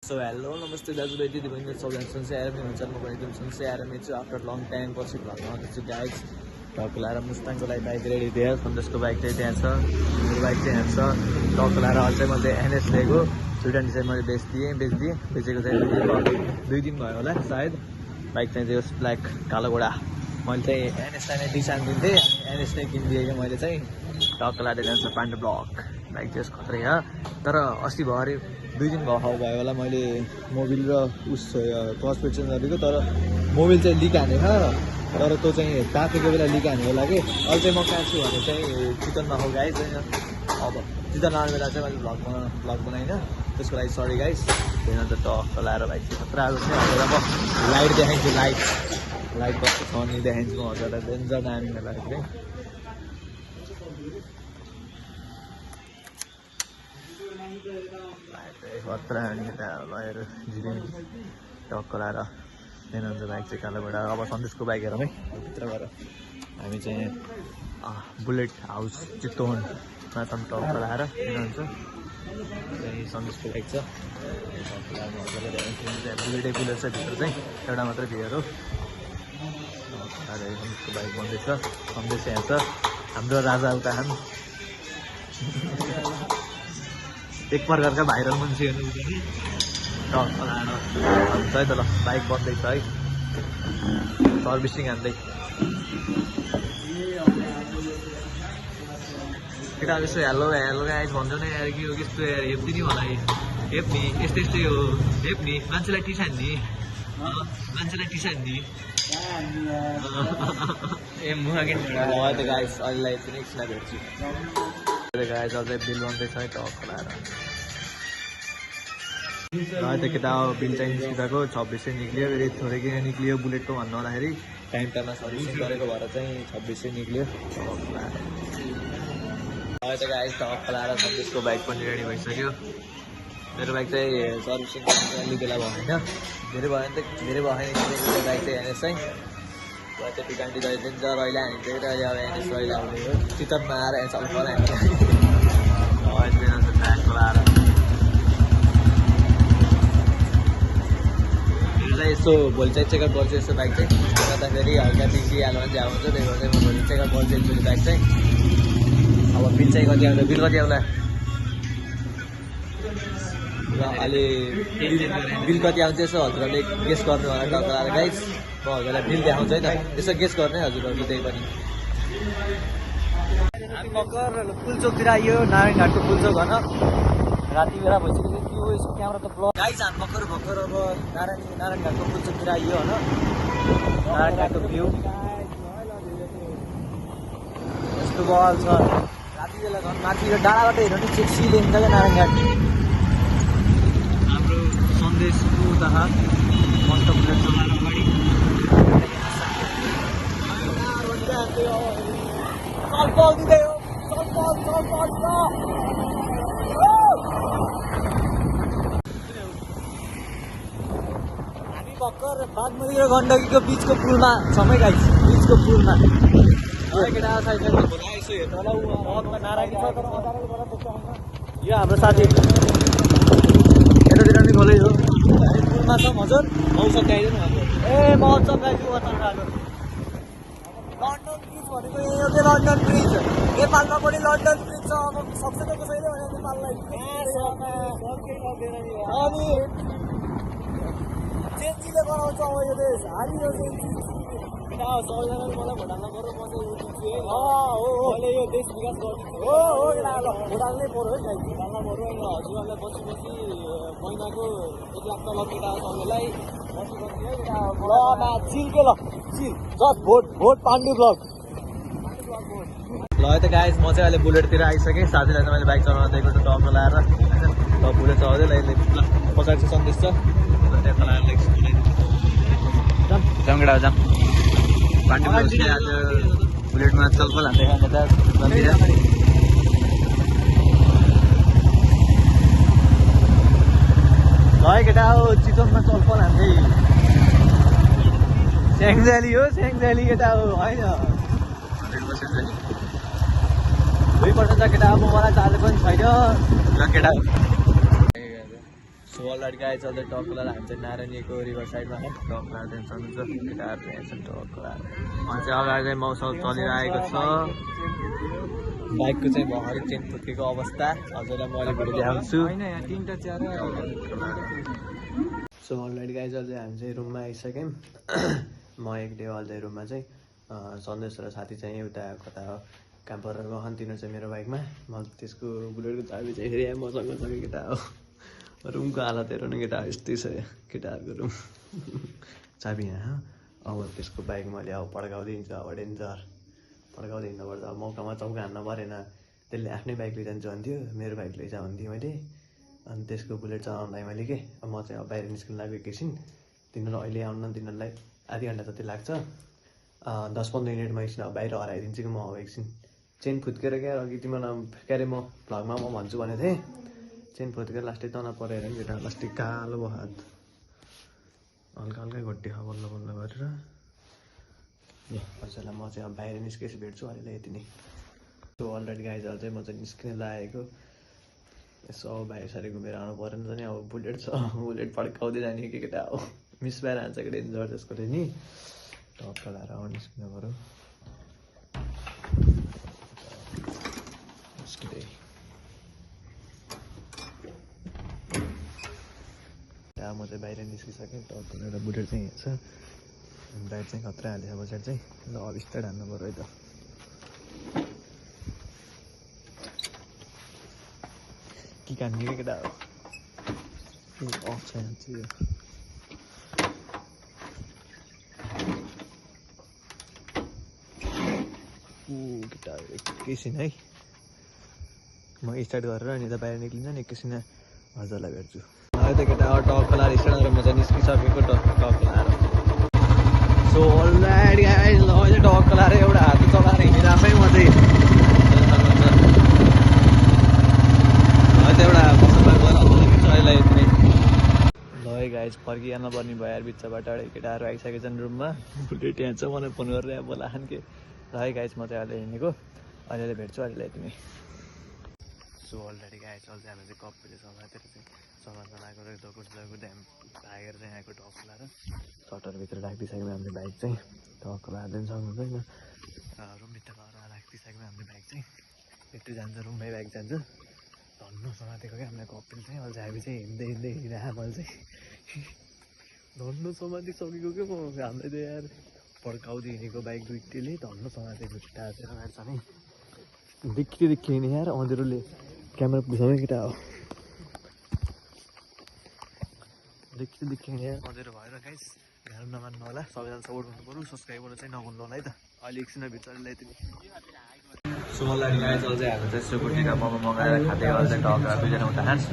so hello नमस्ते दाजुभाइ दिदीबहिनी सबैजना सन्चै आएर पनि हुन्छ म पनि एकदम सन्चै आएर पनि छु आफ्टर लङ टाइम पछि भ्लगमा आउँदैछु गाइज टक्क लाएर मुस्ताङको लागि बाइक रेडी दिएर सन्देशको बाइक चाहिँ त्यहाँ छ मेरो बाइक चाहिँ यहाँ छ टक्क लाएर अझै मैले एनएस लिएको स्विडन चाहिँ मैले बेचेको चाहिँ 2 दिन भयो होला सायद बाइक चाहिँ त्यो ब्ल्याक कालो घोडा मैले चाहिँ एनएसलाई नै डिसाइन दिन्थेँ अनि एनएस नै किनिदिएँ मैले चाहिँ टक्क लाएर जान्छ पाण्डे ब्लक बाइक चाहिँ खत्रै हो तर अस्ति भरे 2 दिन भयो होला मैले मोबिल र उस क्लच प्लेट चेन्ज गरेको तर मोबिल चाहिँ लिक हानेछ तर त्यो चाहिँ तातेको बेला लिक हाने होला कि अहिले चाहिँ म कहाँ छु भने चाहिँ चिकनमा हो गाइस अब चिकन लाने बेला चाहिँ मैले भ्लग बनाइनँ त्यसको लागि सरी गाइस त्यही त टक्क लाएर बाइक चाहिँ खतरा आएको थियो हजुर अब लाइट देखाइन्छु लाइट कस्तो छ नि देखाइन्छु म हजुरलाई डेन्जर दामी लाइट चाहिँ खतरा लगाएर झिरिङ टक्क लाएर हेर्नुहुन्छ बाइक चाहिँ कालोबाट अब सन्देशको बाइक हेरौँ है भित्र गएर हामी चाहिँ बुलेट हाउस चितवनमा छौँ टक्क लाएर हेर्नुहुन्छ त्यही सन्देशको बाइक छ बुलेटै बुलेट छ भित्र चाहिँ एउटा मात्रै भियर हो सन्देशको बाइक बन्दैछ सन्देश यहाँ छ हाम्रो राजा उता खान एक प्रकारका भाइरल मान्छे हेर्नु टक्क लाएर हुन्छ है त ल बाइक बन्दैछ है सर्भिसिङ हान्दै केटा यसो हेलो गाइज भन्छ नि यार कि हो यस्तो यार हेप्दी नि होला हेप्ने यस्तै हो हेप्ने मान्छेलाई टिसाइन नि ए मुहा किन भयो त गाइज अहिलेलाई पनि एकछिन भेट्छु गाइज अझै बिल बन्दैछ है टक्क लाएर त केटा बिल चाहिँ निस्किँदाको 26 चाहिँ निक्लियो फेरि थोरै किन निक्लियो बुलेटको भन्नु भन्दाखेरि टाइममा सर्भिसिङ गरेको भएर चाहिँ 26 चाहिँ निक्लियो अहिले त गाइस टक्क लाएर सन्देशको बाइक पनि रेडी भइसक्यो मेरो बाइक चाहिँ सर्भिसिङ अलि बेला भयो होइन धेरै भयो भने बाइक चाहिँ एनएस चाहिँ त्यो पिकान्टी गइदिन्छ रहिला हानिन्छ कि अहिले अब एनएस रहिला हुने हो चितवनमा आएर एनएस अलिक हान्छ ट्र्याकको लाएर यसो भोलि चाहिँ चेकअप गर्छु यसो बाइक चाहिँ गर्दाखेरि हल्का बिग्रिहाल्यो भने चाहिँ हुन्छ त्यही भएर चाहिँ म भोलि चेकअप गर्छु एकचोटि बाइक चाहिँ अब बिल चाहिँ कति आउँछ बिल कति आउँला र अहिले बिल कति आउँछ यसो हजुरहरूले गेस गर्नु होला टक्क लाएर गाइस म हजुरलाई बिल देखाउँछु है त यसो गेस गर्ने हजुरहरूले त्यही पनि हामी भर्खर पुलचोकतिर आइयो नारायणघाटको पुलचोक भन राति बेला भइसक्यो त्यो यसको क्यामेरा त ब्लक गाइस हामी भर्खर अब नारायणघाटको पुलचोकतिर आइयो होइन नारायणघाटको भ्यू यस्तो बल छ राति बेला झन् माथि डाँडाबाट हेर्नु नि चेक्सी देखिन्छ क्या नारायणघाट हाम्रो सन्देशको उता मन्ट बुलेट चलाएर अगाडि दिँदै हो हामी भर्खर बागमती र गण्डकीको बिचको पुलमा छौँ गाइस बिचको पुलमा केटा साइकल यसो हेर्नु होला नारायण छ तर यो हाम्रो साथी यतातिर पनि खोलै हो पुलमा छ हजुर मौसम गाइदिनु ए मौसम गाइदिनु लन्डन ब्रिज भनेको यो चाहिँ लन्डन ब्रिज नेपालमा पनि लन्डन ब्रिज छ अब सक्छ त कसैले भने नेपाललाई अनि चेन्जीले बनाउँछ अब यो देश हारियो सबैजनाले मलाई भोटाल्न पऱ्यो म चाहिँ मैले यो देश विकास गरिदिन्छु हो भोटाल्नै पऱ्यो है भोटाल्न पऱ्यो अनि हजुरहरूलाई बसी महिनाको 1 लाख तलब केटा सबैलाई बसी है केटा ल चिल के ल चिल जस्ट भोट पाण्डु ब्लक ल है त गाइस म चाहिँ अहिले बुलेटतिर आइसकेँ साथीलाई चाहिँ मैले बाइक चलाउन दिएको छु टक्क लाएर ल बुलेट चलाउँदै ल पछाडि चाहिँ सन्देश छ त्यहाँ लाएर जाउँ केटा जाउँ पाण्डु ब्लक आज बुलेटमा चलफल हान्दै खाने त ल है केटा हो चितवनमा चलफल हान्दै स्याङ्जाली हो स्याङ्जाली केटा हो होइन 2% केटा अब मलाई चार्ज पनि छैन केटा सो अलरेडी गाइज अझै टक्कलाएर हामी चाहिँ नारायणीको रिभर साइडमा टक्कलाएर चाहिँ सक्नुहुन्छ केटाहरू चाहिँ हेर्छन् टक्कलाएर उहाँ चाहिँ अगाडि चाहिँ मौसम चलिरहेको छ बाइकको चाहिँ भर्खरै चेन फुत्केको अवस्था हजुरलाई म अहिले भिडियो देखाउँछु सो अलरेडी गाइज अझै हामी चाहिँ रुममा आइसक्यौँ म एक देवाल चाहिँ रुममा चाहिँ सन्देश र साथी चाहिँ एउटा कता क्याम्पर गहन तिनीहरू चाहिँ मेरो बाइकमा म त्यसको बुलेटको चाबी चाहिँ फेरि मसँग छ केटा हो रुमको हालतहरू नि केटा यस्तै छ केटाहरूको रुम चाबी यहाँ अब त्यसको बाइक मैले अब पड्काउँदिन्छु अब डेन्जर पड्काउँदै हिँड्नुपर्छ अब मौकामा चौका हान्न परेन त्यसले आफ्नै बाइक लिइजान्छु भन्थ्यो मेरो बाइक लैजा भन्थेँ मैले अनि त्यसको बुलेट चलाउँदा मैले के म चाहिँ अब बाहिर निस्किनु लाग्यो एकैछिन तिनीहरू अहिले आउन तिनीहरूलाई आधी घन्टा जति लाग्छ 10-15 मिनटमा एकछिन अब बाहिर हराइदिन्छु कि म अब एकछिन चेन फुत्केर क्या अघि तिमीलाई के अरे म भ्लगमा म भन्छु भनेको थिएँ चेन फुत्केर लास्टै तना परेर नि केटा लास्टै कालो भयो हात हल्का हल्का घोटी खा बल्ल बल्ल गरेर हजुरलाई म चाहिँ अब बाहिर निस्केपछि भेट्छु अहिले यति नै त्यो अलरेडी गाइजहरू चाहिँ म चाहिँ निस्किन लागेको यसो अब बाहिर साह्रै घुमेर आउनु परेन नि अब बुलेट छ बुलेट पड्काउँदै जाने के केटा हो मिस भएर हान्छ कि डेन्जर त्यसको चाहिँ नि टक्क लाएर अब निस्किनु पऱ्यो त्यहाँ म चाहिँ बाहिर निस्किसकेँ टक्क लिएर बुलेट चाहिँ हेर्छ बाइक चाहिँ खतरा हालेछ बजेट चाहिँ ल अब स्टार्ट हान्नु पऱ्यो है त के कान्ने के केटा हो अफ छ यो केटा एकैछिन है म स्टार्ट गरेर अनि त बाहिर निक्लिन्छ नि एकैछिन हजुरलाई भेट्छु अहिले त केटा टक्क लाएर स्टार्ट गरेर म चाहिँ निस्किसकेको टक्क लाएर सो अलरेडी अहिले टक्क लाएर एउटा हात चलाएर हिँडिरहेकै म चाहिँ एउटा अहिले यति ल गाइज फर्किहाल्न पर्ने भयो यार बिचबाट केटाहरू आइसकेको छन् रुममा बुलेट यहाँ छ मलाई फोन गरेर बोला खान के ल है गाइज म चाहिँ अहिले हिँडेको अहिले भेट्छु अहिले यति नै सो अलरेडी गाइज अहिले चाहिँ हामी चाहिँ कपीले समातेर चाहिँ सामान बनाएको दगुर्दै भागेर चाहिँ आएको टक्क लाएर सटरभित्र राखिदिइसक्यौँ हामीले बाइक चाहिँ टक्क लाएर पनि सक्नुहुँदैन रुमभित्र गएर राखिदिइसक्यौँ हामीले बाइक चाहिँ भित्र जान्छ रुममै बाइक जान्छ धन्नु समातेको क्या हामीलाई कपिल चाहिँ अहिले हामी चाहिँ हिँड्दै हिँडिरहेको मैले चाहिँ धन्नु समातिसकेको क्या म हामीलाई त यार पड्काउँदै हिँडेको बाइक दुइटैले धन्नु समातेको खुट्टा छ नि देखि हिँड्ने यार अँधेरोले क्यामेरा पुग्छमै केटा हो देखि हिँड्ने यार अँधेरो भएर गाइस गाह्रो नमान्नु होला सबैजना सपोर्ट गर्नु पऱ्यो सब्सक्राइब गर्नु चाहिँ नभुल्नु होला है त अहिले एकछिन भित्र यति सो मलाई गाइस अझै हामी चाहिँ सुकुटीका मोमो मगाएर खाँदै अझै टक्क दुईजना उता खान्छ